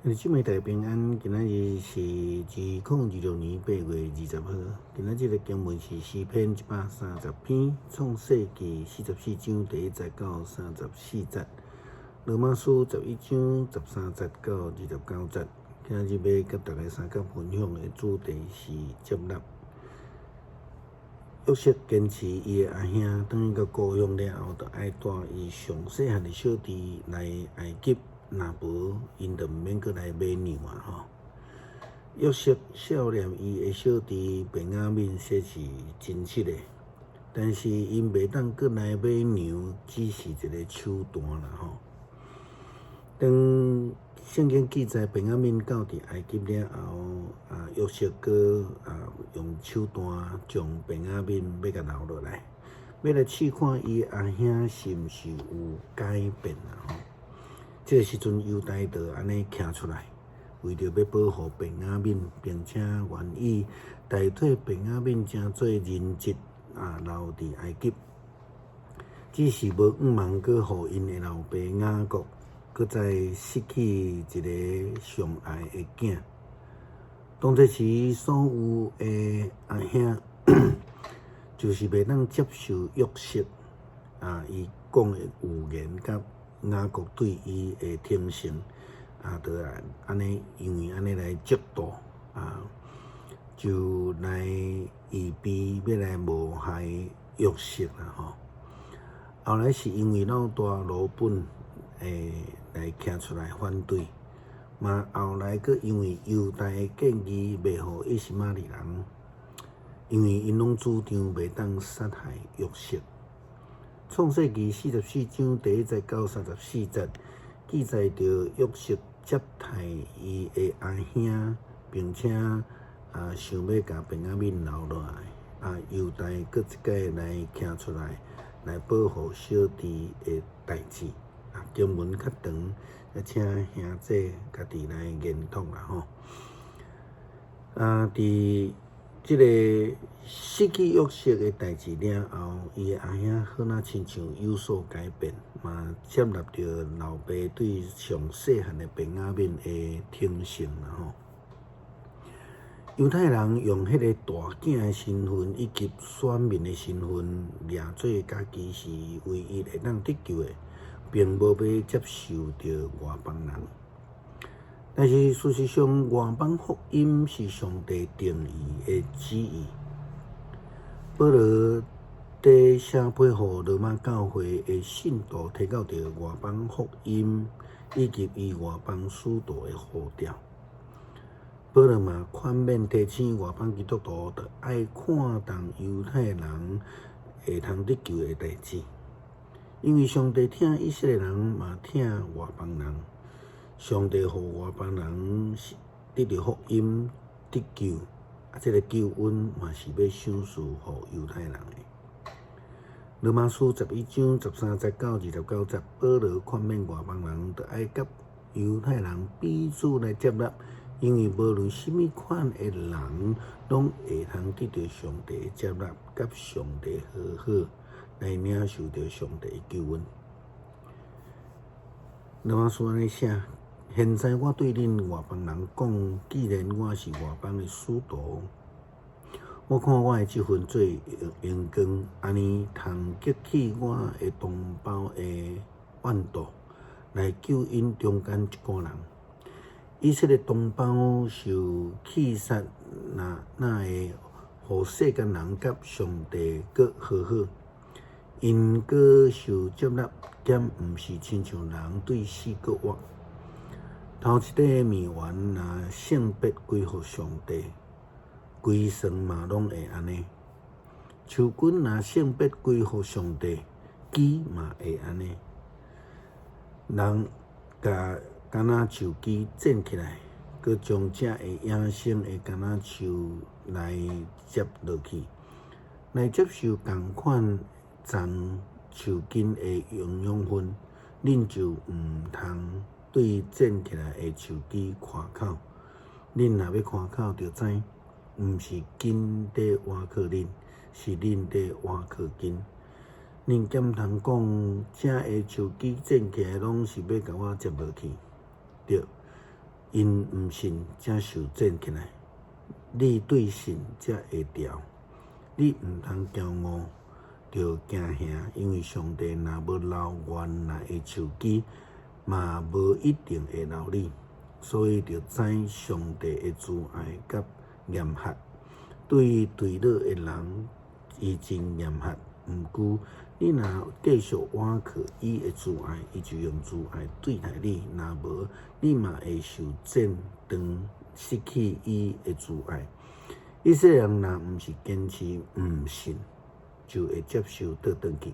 姊妹大家平安，今仔日是2026年8月20號。今仔日的經文是詩篇130篇，創世記44章第1節到34節，羅馬書11章13節到29節。今仔日欲佮大家相共分享的主題是接納。約瑟堅持伊的阿兄轉去到故鄉了後，就愛帶伊上細漢的小弟來埃及。若無，𪜶就毋免閣來買糧啊！吼，約瑟孝念伊的小弟便雅憫，這是真實的。但是𪜶袂當閣來買糧，只是一個手段啦！吼。當聖經記載便雅憫到佇埃及了後，約瑟閣用手段將便雅憫欲共留落來，欲來試看伊阿兄是毋是有改變啊！吼。這個時陣，猶大就按呢徛出來，為著欲保護便雅憫，並且願意代替便雅憫成做人質留佇埃及，只是無向望閣予𪜶的老爸雅各閣再失去一个上愛的囝。當這時，所有的阿兄就是袂當接受約瑟伊講的預言佮雅各對伊的聽信，就按呢，因為按呢來嫉妒，就來預備欲來謀害約瑟啦吼。後來是因為老大羅本會來徛出來反對，嘛後來閣因為猶大的建議賣予以實瑪利人，因為𪜶攏主張袂當殺害約瑟。創世記44章第1節到34節記載著約瑟接待伊的阿兄，並且想欲共便雅憫留落來，猶大閣一擺來徛出來來保護小弟的代誌。經文較長，請兄姊家己來研讀啦吼。佇這个失去約瑟的代誌了後，伊的阿兄好若親像有所改變，嘛接納著老爸對上細漢的便雅憫的聽信啦吼。猶太人用彼个大囝的身份以及選民的身份，掠做家己是唯一會當得救的，並無欲接受著外邦人。但是事實上，外邦福音是上帝定義的旨意。保羅佇寫批予羅馬教會的信徒，提到著外邦福音以及伊外邦使徒的呼召。保羅嘛勸勉提醒外邦基督徒，著愛看重猶太人會通得救的代誌，因為上帝疼以色列人，嘛疼外邦人。上帝予外邦人得著福音得救，這个救恩嘛是欲賞賜予猶太人的。羅馬書11章13節到29節，保羅勸勉外邦人，著愛佮猶太人彼此來接納，因為無論啥物款的人，攏會通得著上帝的接納，佮上帝和好，來領受著上帝的救恩。羅馬書按呢寫。現在我對恁外邦人講，既然我是外邦的使徒，我看我的這份做榮光，按呢通激起我的同胞的怨妒，來救𪜶中間一寡人。以色列同胞受棄殺，若哪會予世間人佮上帝閣和好？𪜶閣受接納，敢毋是親像人對死閣活？頭一塊麵丸若聖別歸予上帝，規床嘛攏會按呢。樹根若聖別歸予上帝，枝嘛會按呢。人共橄欖樹枝剪起來，閣將這會野生的橄欖樹來接落去，來接受仝款欉樹根的營養分，恁就毋通對剪起來的樹枝誇口。恁若欲誇口，就知，毋是根佇倚靠恁，是恁佇倚靠根。恁敢通講，這个樹枝剪起來，攏是欲共我接落去？對， 𪜶毋信才受剪起來，你對信才會牢。你毋通驕傲，著驚嚇，因為上帝若無留原來的樹枝，嘛無一定會留你。所以著知上帝的慈愛佮嚴格，對墜落的人，伊真嚴格。毋過，你若繼續倚靠伊的慈愛，伊就用慈愛對待你；若無，你嘛會受剪斷，失去伊的慈愛。以色列人若毋是堅持毋信，就會接受倒轉去，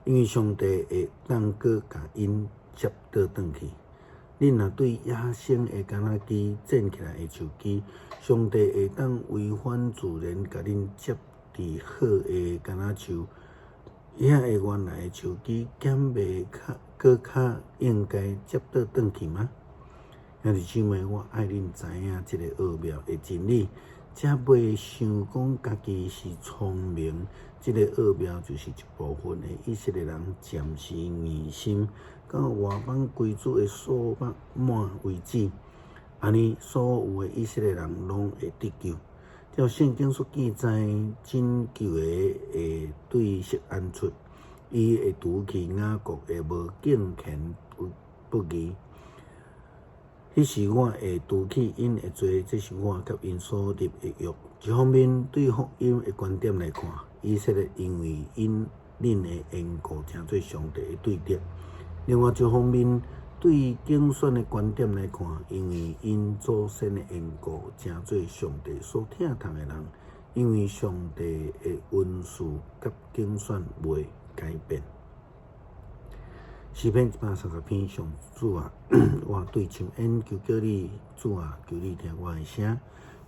因為上帝會當閣共𪜶接倒轉去。恁若對野生的橄欖枝剪起來的樹枝，上帝會當違反自然，共恁接佇好的橄欖樹，遐個原來的樹枝，敢袂較閣較應該接倒轉去嗎？兄弟姊妹，我愛恁知影這个奧妙的真理，才袂想講家己是聰明。這个奧妙就是一部分的以色列人暫時硬心，到外邦歸主的數目滿為止。按呢，所有的以色列人攏會得救。照聖經所記載，拯救的會對錫安出，伊會除去雅各的無敬虔不義。彼時我會除去𪜶的罪，這是我佮𪜶所立的約。一方面，對福音的觀點來看，以色列因為𪜶恁的緣故，成做上帝的對敵；另外一方面，對揀選的觀點來看，因為𪜶祖先的緣故，成做上帝所疼痛的人，因為上帝的恩賜佮揀選袂改變。詩篇130篇，上主啊，我對深淵求叫你，主啊，求你聽我的聲，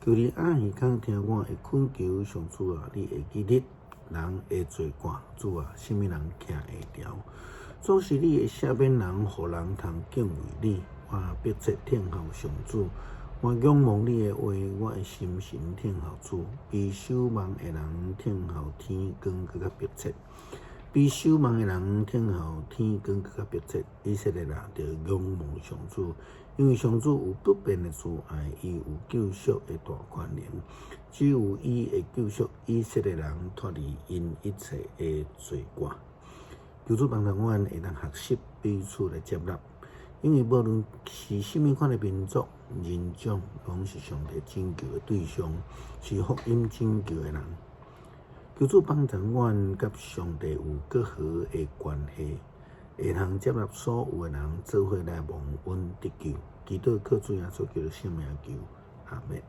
求你掩耳孔聽我的懇求。上主啊，你會記得人的罪過，主啊，啥物人徛會牢？總是你會赦免人，予人通敬畏你。我迫切等候上主，我仰望你的話，我的心神等候主，比守望的人等候天光閣較迫切。比守望的人等候天光閣較迫切。以色列人著仰望上主，因為上主有不變的慈愛，伊有救贖的大權能，只有伊會救贖以色列人脫離𪜶一切的罪過。求主幫助阮會當學習彼此來接納，因為無論是啥物款的民族、人種，攏是上帝拯救的對象，是福音拯救的人。求主幫助阮佮上帝有閣好的關係，會通接納所有的人做伙來蒙恩得救。祈禱靠主耶穌基督聖名求，阿們。